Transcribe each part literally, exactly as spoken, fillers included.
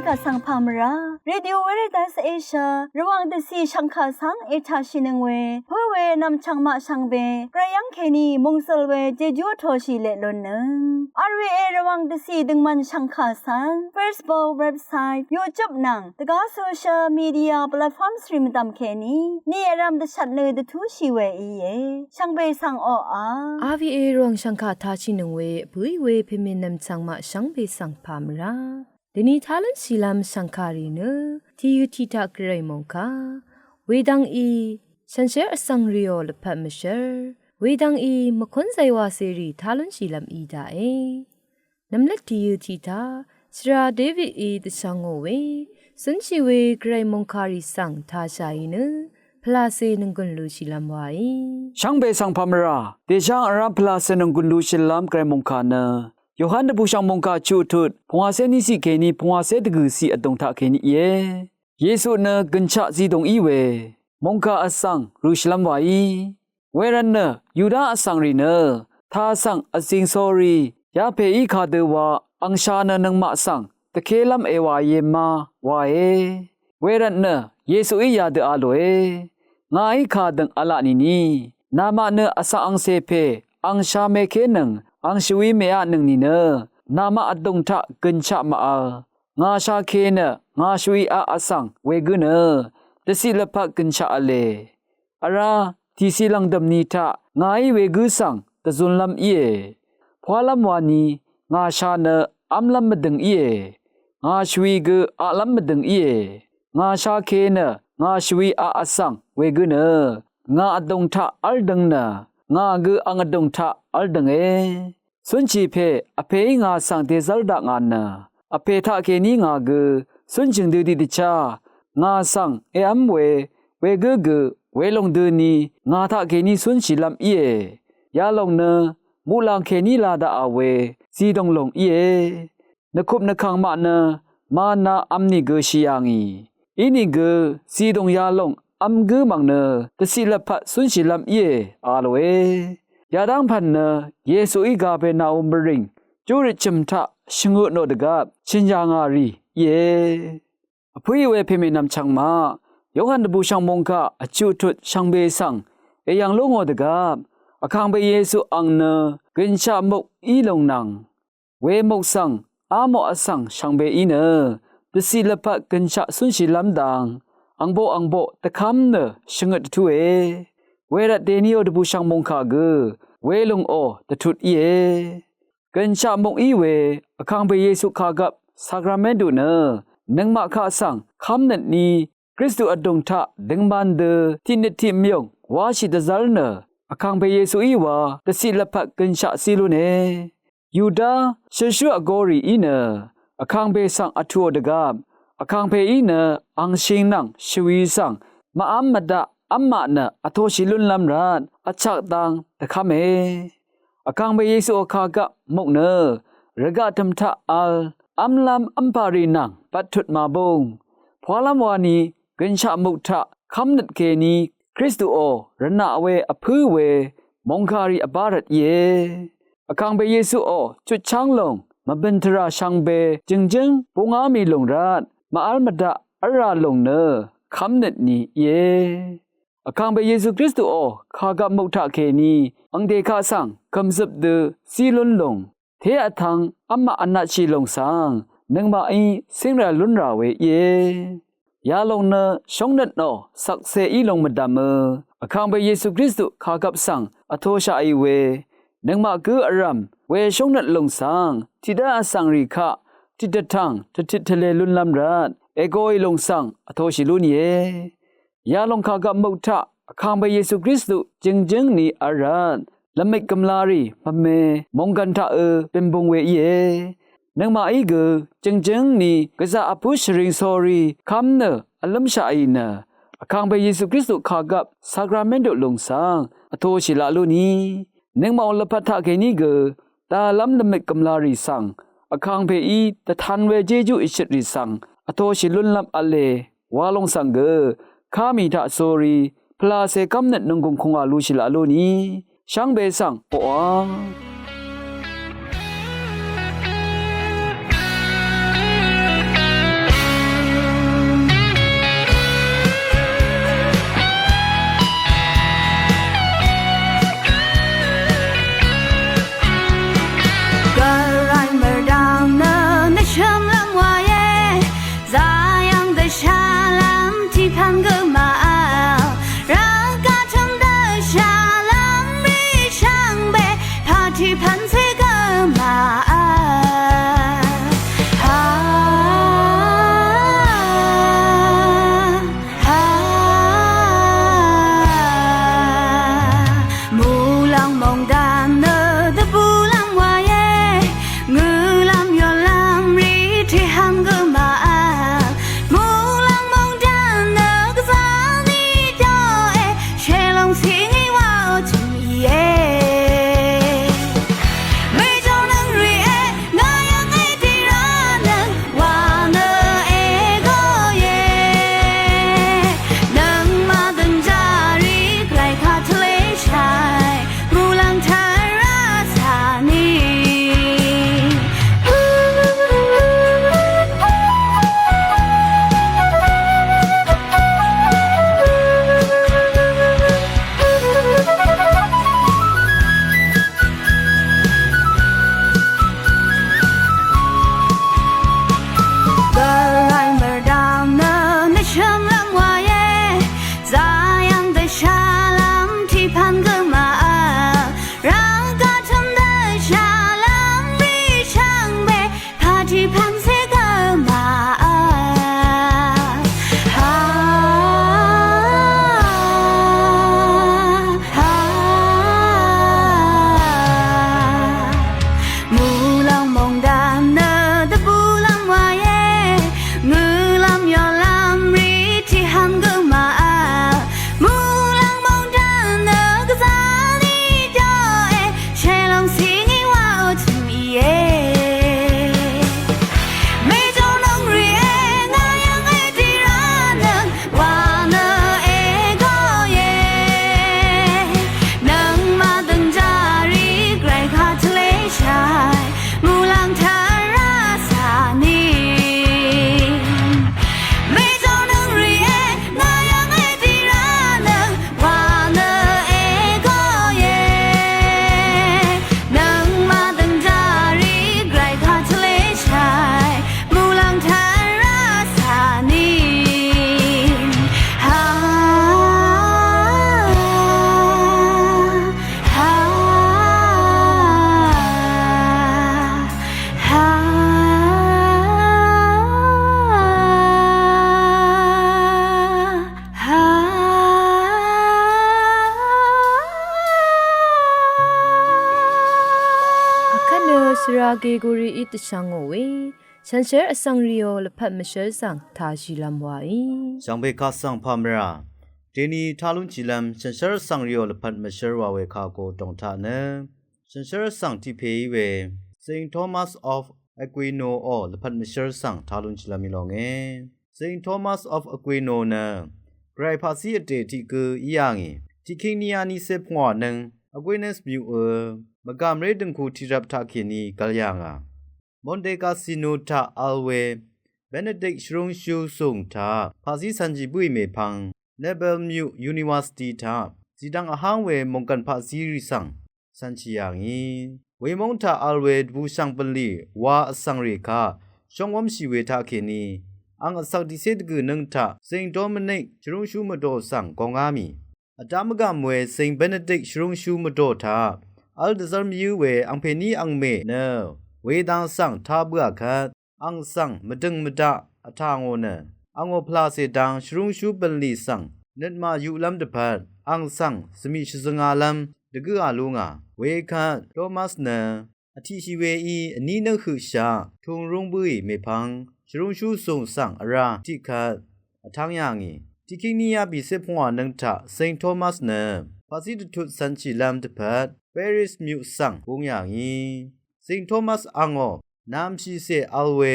Vsvng pà mvrá Radio Veritas Asia Rvwàng dvcì shv̀ngkà svng ètàshìnøng we pǿ we nv̀mchv̀ng maq shvngbe gvray yv́ng kèní mòngsøl we jejú vtoshì leq lunnøng. R V A Rvwàng dvcì døngmvn shv̀ngkà svng Facebook, website, YouTube nvng dvgá social media platforms rì mvdv̀m kèní ni vrv̄m dvshvt nø dvtúshì we íe. Shvngbe svng oqà R V A Rvwàng shv̀ngkà tashìnøng we vpǿí we pèmè nv̀mchv̀ng maq shvngbe svng pà mvrá dvni tá lúnshìlv́m shv̀ngkàrì nø tìyø tiq taq gvray mòngkà wedvng í shànshér vsvng rìò lvpat mvshv́r wedvng í mvkún zaywacèrì tá lúnshìlv́m í daqe. Nv̀mlvt tìyø tiq taq svra Davidí dvshvngò we cúnshì we gvray mòngkàrì svng tāshàì nø pvlacè nònggùn lushìlv́m waí. Shvngbe svng pà mvrá dèsháng vrá pvlacè nònggùn lushìlv́m gvray mòngkà nø Yohan dvbùshv̀ng mòngkà chuq tut pungwàcé níciq kèní pungwàcé dvgø̀ciq vdùng taq kèní íe. Yesu nø gø̀nshaq zidùng í we mòngkà vsvng røshìlv́m waí. Wervtnø Yuda vsvng rì nø tà svng vzing sórí yapèí kadø wa angsha nø nøngmaq svng dvkélv́m èwàìe ma wae. Wervtnø Yesuí yadø a lòe. Ngàí kà dø̀ng v̄la nìni namaq nø vsvng angcè pè angsha mèkénøng ang shvwi mèaqnøng nìnø namaq vdùng taq gø̀nshaq màvl. Ngà shake nø ngà shvwi aq vsvng wegǿ nø dvciq lvpat gø̀nshaq v̄le. Vrá tìci lv̀ngdø̀m ni taq ngàí wegǿ svng dvzunlv́m íe. Pwálv́m wani ngà sha nø v́mlv́m mvdøng íe. Ngà shvwi gø aqlv́m mvdøng íe. Ngà shake nø ngà shvwi aq vsvng wegǿ nø ngà vdùng taq v́l døng nø ngà gø ang vdùng taq v́l dønge. Cúnshì pè vpèí ngà svng dèzv́r dakngà nø vpè taqkèní ngà gø cúnshø̀ng dø tiqdvchá ngà svng èv́m we wegǿ gø welòng døni ngà taqkèní cúnshìlv́m íe. Yalòng nø muqlàng kèní la daqà we zìdòng lòng íe. Nvkup nvkv̀ng maq nø mana v̄m nìgø shì yà ngì. Inìgø zìdòng yalòng v́m gǿ mv̀ng nø dvciq lvpat cúnshìlv́m íe a lòe. Yadv́ng pv̀n nø Yesuí Gabernaum bvrìng júrøt chø̀m taq shvngø tnò dvgvp chø̀n yà ngà rì íe. Vpǿì we pèmè nv̀mchv̀ng maq Yohan dvbùshv̀ng mòngkà vchuq tut shvngbe svng èyv̀ng lú ngò dvgvp Vkàngpè Yesu ang nø gø̀nshaq muk í lùng nvng wemuk svng ámoq vsvng shvngbe í nø dvciq lvpat gø̀nshaq cúnshìlv́m dang angboq angboq dvkv́m nø shvngøt dvtúe. Wervt dèniò dvbùshv̀ng mòngkà gø welùngò dvtut íe. Gø̀nshaq muk í we Vkàngpè Yesu kàgvp sakramentu nø nøngmaq kaq svng kv́mnøt ni Kristu vdùng taq døngman dø tiqnøt tiqmyùng wáshì dvzv́r nø Vkàngpè Yesuí wa dvciq lvpat gø̀nshaq zí lúne. Yuda shølshú vgōrì í nø Vkàngpè svng vtùò dvgvp Vkàngpèí nø angshing nvng shvwi svng mvv́m mvdaq v́m maq nø vtoshì lúnlv́m rvt vchak dang dvkv́me. Vkàngpè Yesuò kàgvp muk nø rvgaq tø̀m taq vl v́mlv́m v́mpà rì nvng bvttut màbúng pwálv́m wani gø̀nshaq muk taq kv́mnøt kèní Kristuò rvnaq we vpǿ we mòngkàrì vbá rvt íe. Vkàngpè Yesuò chutcháng lòng mvbø̀n tvrà shvngbe jø̀ngjǿng búngá mì lùng rvt màv́l mvdaq v́lrà lùng nø kv́mnøt ni íe. Vkàngpè Yesu Kristuò kàgvp muk taqkèní angdè kaq svng kø̀mzøp dø zí lún lùng té vtvng v́m maq vnatshì lòng svng nøngmaqí cíngrà lúnrà we íe. Yalòng nø shóngnøt nò shvkse í lòng mvdv̀mø Vkàngpè Yesu Kristu kàgvp svng vtoshaqì we nøngmaq gǿ vrv̀m we shóngnøt lòng svng tiqdv́ vsvng rì kaq tiqdvtv̀ng dvtit tvlē lúnlv́m rvt ègoì lòng svng vtoshì lúnìe. Yalòng kàgvp muk taq Vkàngpè Yesu Kristu jø̀ngjǿng ni vl rvt lvmik gv̀mlarì mvme mònggv̀n taqø bø̀nbung we íe. Nøngmaqí gø jø̀ngjǿng ni gvzà vpǿ shvring sórí kv́m nø vlǿmshaqì nø Vkàngpè Yesu Kristu kàgvp sakramentu lùng svng vtoshì laq lúni. Nøngmaq ò lvpat taqkèní gø dàlv́m lvmik gv̀mlarì svng Vkàngpèí dvtan we jéjú ìshøtrì svng vtoshì lúnlv́m v̄le. Wa lòng svng gø ká mì taq sórí pvlacè kv́mnøt nònggùng kùngwà lushì laq lúni shvngbe svng oqà Gregorií dvshvngò we shànshér vsvng rìò lvpat mvshǿr svng tāshìlv́m wàí. Shvngbe kaq svng pà mvrà deni tá lúnshìlv́m shànshér vsvng rìò lvpat mvshǿr wa we kà kò dòng taq nø shànshér vsvng tiq pèí we Saint Thomas of Aquinoò lvpat mvshǿr svng tá lúnshìlv́m í lónge. Saint Thomas of Aquino nø Gvray paqzí vdè tiq gǿ í yà ngì. Tiqkíng ní yá ní cé pungwà nøng Aquinas myuqø mvgàmré døngku tiqrvp taqkèní gv̄l yà ngà. Monte Cassino taq vl we Benedict shvrúngshú sùng taq paqzí cv̄nshì bǿì mèpvng Nebel myuq university taq zìdvng vháng we mònggv̀n paqzí rì svng cv̄nshì yà ngì. Wemóng taq vl we dvbùshv̀ng bv̀nlì wa vsvng rì kaq shóng wv́mshì we taqkèní ang vsvk tiqcé dvgø̀ nøng taq Saint Dominic shvrúngshú mvdò svng gongá mì. Vdá mvgàm we Saint Benedict shvrúngshú mvdò taq v́l dvzv́r mvyǿ we angpèní angmè nø wedang svng tá bǿà kvt ang svng mvdø̀ng mvdaq vtà ngò nø angò pvlàcè dang shvrúngshú bv̀nlì svng nøt màyuqlv́m dvpvt ang svng zvmì shvzøngalv́m dvgǿa lú ngà. Wekvt Thomas nø vtiqshì weí vní nøng høqshaq tūng rúng bǿì mèpvng shvrúngshú sùng svng vrá tiqkvt vtv́ng yà ngì. Tiqkíng ní yá bìcé pungwà nøng taq Saint Thomas nø paqzí dvtut cv̄nshìlv́m dvpvt Paris myuq svng gúng yà ngì. Saint Thomas angò nv̄mshìcè vl we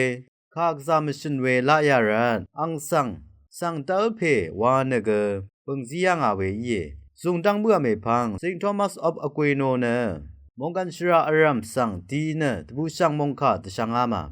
kà gvzà mvshø̀n we laq yà rvt ang svng svng dv́l pè wa nø gø bø̀ng zí yà ngà we íe. Zùng dv́ng bǿà mèpvng Saint Thomas of Aquino nø mònggv̀n shvrà vrv̀m svng di nø dvbùshv̀ng mòngkà dvshvngá mà.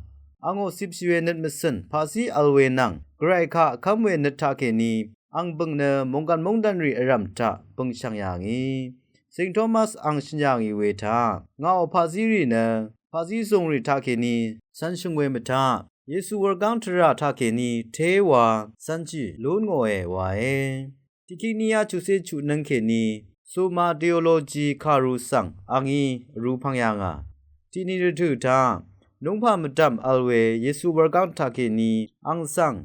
Angò cipshì we nøt mvcø̀n paqzí vl we nvng Gvray kaq vkv́m we nøt taqkèní ang bø̀ng nø mònggv̀n móngdv̀n rì vrv̀m taq bø̀ngshv̀ng yà ngì. Saint Thomas ang shø̀n yà ngì we taq ngàò paqzí rì nø paqzí zùng rì taqkèní cv̄nshø̀ng we mvtaq Yesu wurgáng tvrà taqkèní téwa cv̄nshì lún ngòe wae. Tiqkíng ní yá chuqcé chuq nøng kèní Summa Theologiae kàru svng angí vrū pv̀ng yà ngà. Tiqni rvtø̀ taq núngpà mvdv̀m vl we Yesu wurgáng taqkèní ang svng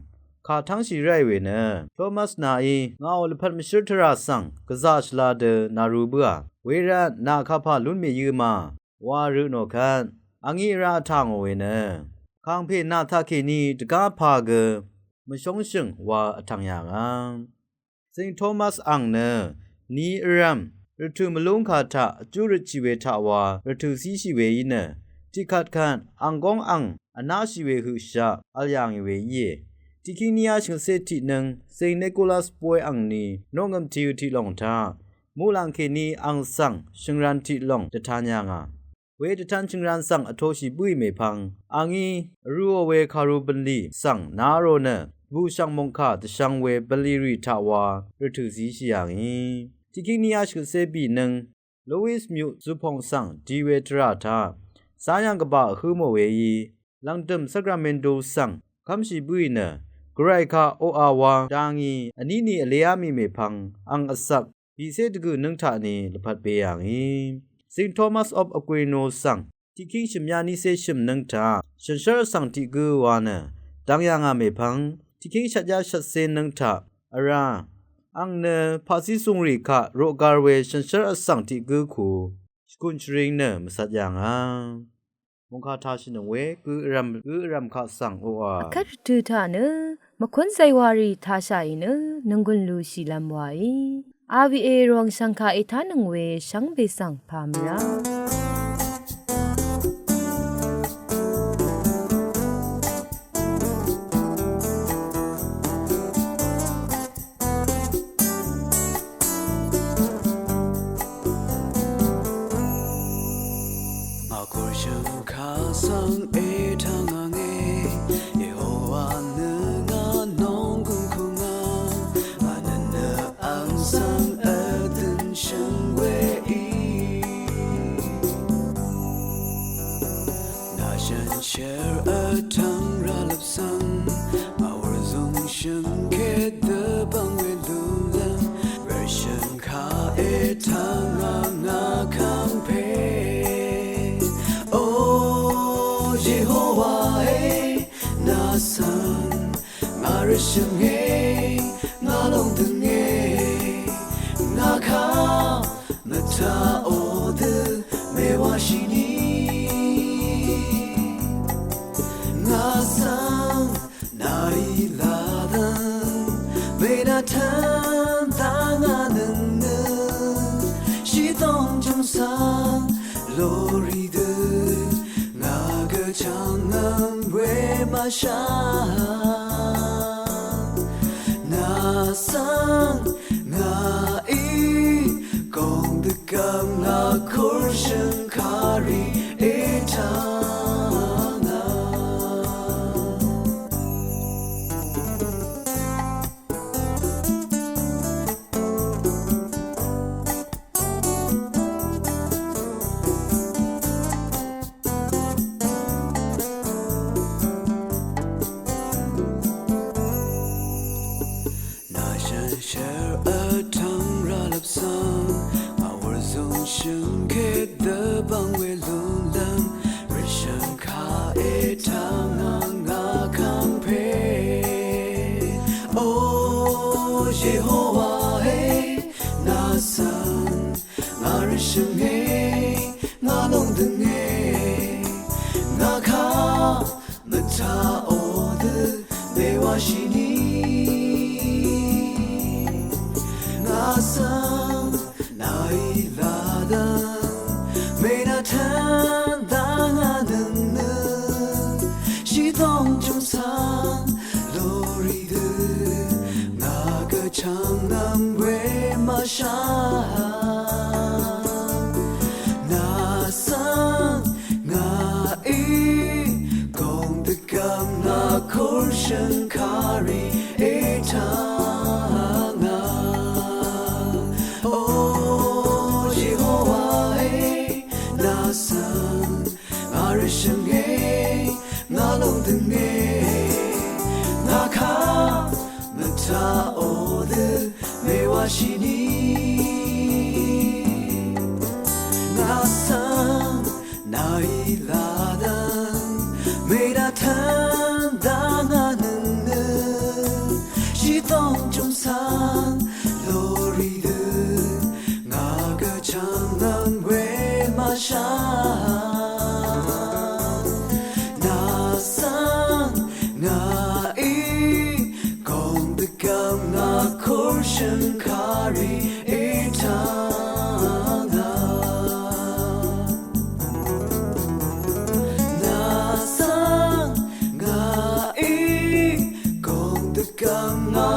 kà tv́ngshì ráì we nø Thomas nàí ngàò lvpat mvshǿr tvrà svng gvzà shvla dø nàru bǿà. Wervt nà kapà lún mèyǿ ma wa rø nò kvt angí vrá vtà ngò we nø kàngpè nà taqkèní dvgá pà gø mvshóngshø̀ng wa vtv̀ng yà ngà. Saint Thomas ang nø ni vrv̀m rvtø̀ mvlúngkà taq vjú røtshì we taq wa rvtø̀ zíshì we í nø tiqkvtkvt ang góng ang vnáshì we høqshaq vl yà ngì we íe. Tiqkíng ní yá shvngøtcé tiq nøng Saint Nicholas Boy angni noqngø̀m tìø tiq lòng taq muqlàng kèní ang svng shø̀ngran tiq lòng dvtan yà ngà. We dvtan shø̀ngran svng vtoshì bǿì mèpvng angí vrūò we kàru bv̀nlì svng na rò nø dvbùshv̀ng mòngkà dvshvng we bv̀nlì rì taq wa rvtø̀ zíshì yà ngì. Tiqkíng ní yá shvngøtcé bì nøng Louis myuq zupòng svng di we tvrà taq záyv̀ng gvbà vhǿ mò weí lv̀ngdø̀m Sacramento svng kv́mshì bǿì nø Gvray kaq oqà wa dangì vní ni vleá mì mèpvng ang vzvk bìcé dvgø̀ nøng taq ni lvpat be yà ngì. Saint Thomas of Aquino svng tiqkíng shø̀myá nícé shø̀m nøng taq shànshér vsvng tiq gǿ wa nø dvng yà ngà mèpvng tiqkíng shvtyá shvtcé nøng taq vrá ang nø paqzí zungrì kaq roqgar we shànshér vsvng tiq gǿ ku shvkùn shvring nø mvcvt yà ngà. Mòngkà tāshìnøng we gø vrv̀m gø vrv̀m kaq svng oqà. Vkvt rvtø̀ taq nø mvkún zaywàrì tāshàì nø nònggùn lúshìlv́m wàí. R V A Rvwàng shv̀ngkà ètánøng we shvngbe svng pà mvrá. Ngà kùrshø̀ng kà svng ètvng àngé, Yehowa nø ngà nònggùn kùngà, ngà nø nø ang svng vdø̀n shø̀ng weí. Ngà shànshér vtvng rvlvp svng, ngà wur zùng shø̀ng kèdø bv̀ng we lúlv́m, rvshø̀ng kà ètvng ngà ngà kàngpè. O Yehowa è, nà svng ngà rvshø̀nge, ngà lóngdø̀nge, ngà kà mvtaqò dø mèwáshìni. Ladøn mènatøn dvngà nøngnø shidong jø̀msvng lórí dø ngà gø chv̀ngøm we mvshà. Nà svng ngàí gòng dvgv̀m ngà kùrshø̀ng kàrì ètà ngà. Nà shànshér vtvng rvlvp svng, màwvr zùng shø̀ngkèt dvbvng we lúnlv́m, rvshø̀ng kaq ètv́ng ngà ngà kàngpè. O Yehowa è, nà svng ngà rvshø̀nge, ngà lóngdønge, ngà kaq mvtaqò dø mèwashìni. Ngà svng nàí ladv́ng mènatøn dvngà nøngnø shidong jø̀msvng lórí dø ngà gø chv̀ngøm we mvshà. Nà svng ngàí gòng dvgv̀m ngà kùrshø̀ng kàrì ètà ngà. O Yehowa è, nà svng ngà rvshø̀nge, ngà lóngdønge, ngà kaq mvtaqò dø mèwashìni. Ngà svng nàí ladv́ng mènatøn dvngà nøngnø shidong jø̀msvng lórí dø ngà gø chv̀ngøm we mvshà. Nà svng ngàí gòng dvgv̀m ngà kùrshø̀ng kàrì ètà ngà. Nà svng ngàí gòng dvgv̀m ngà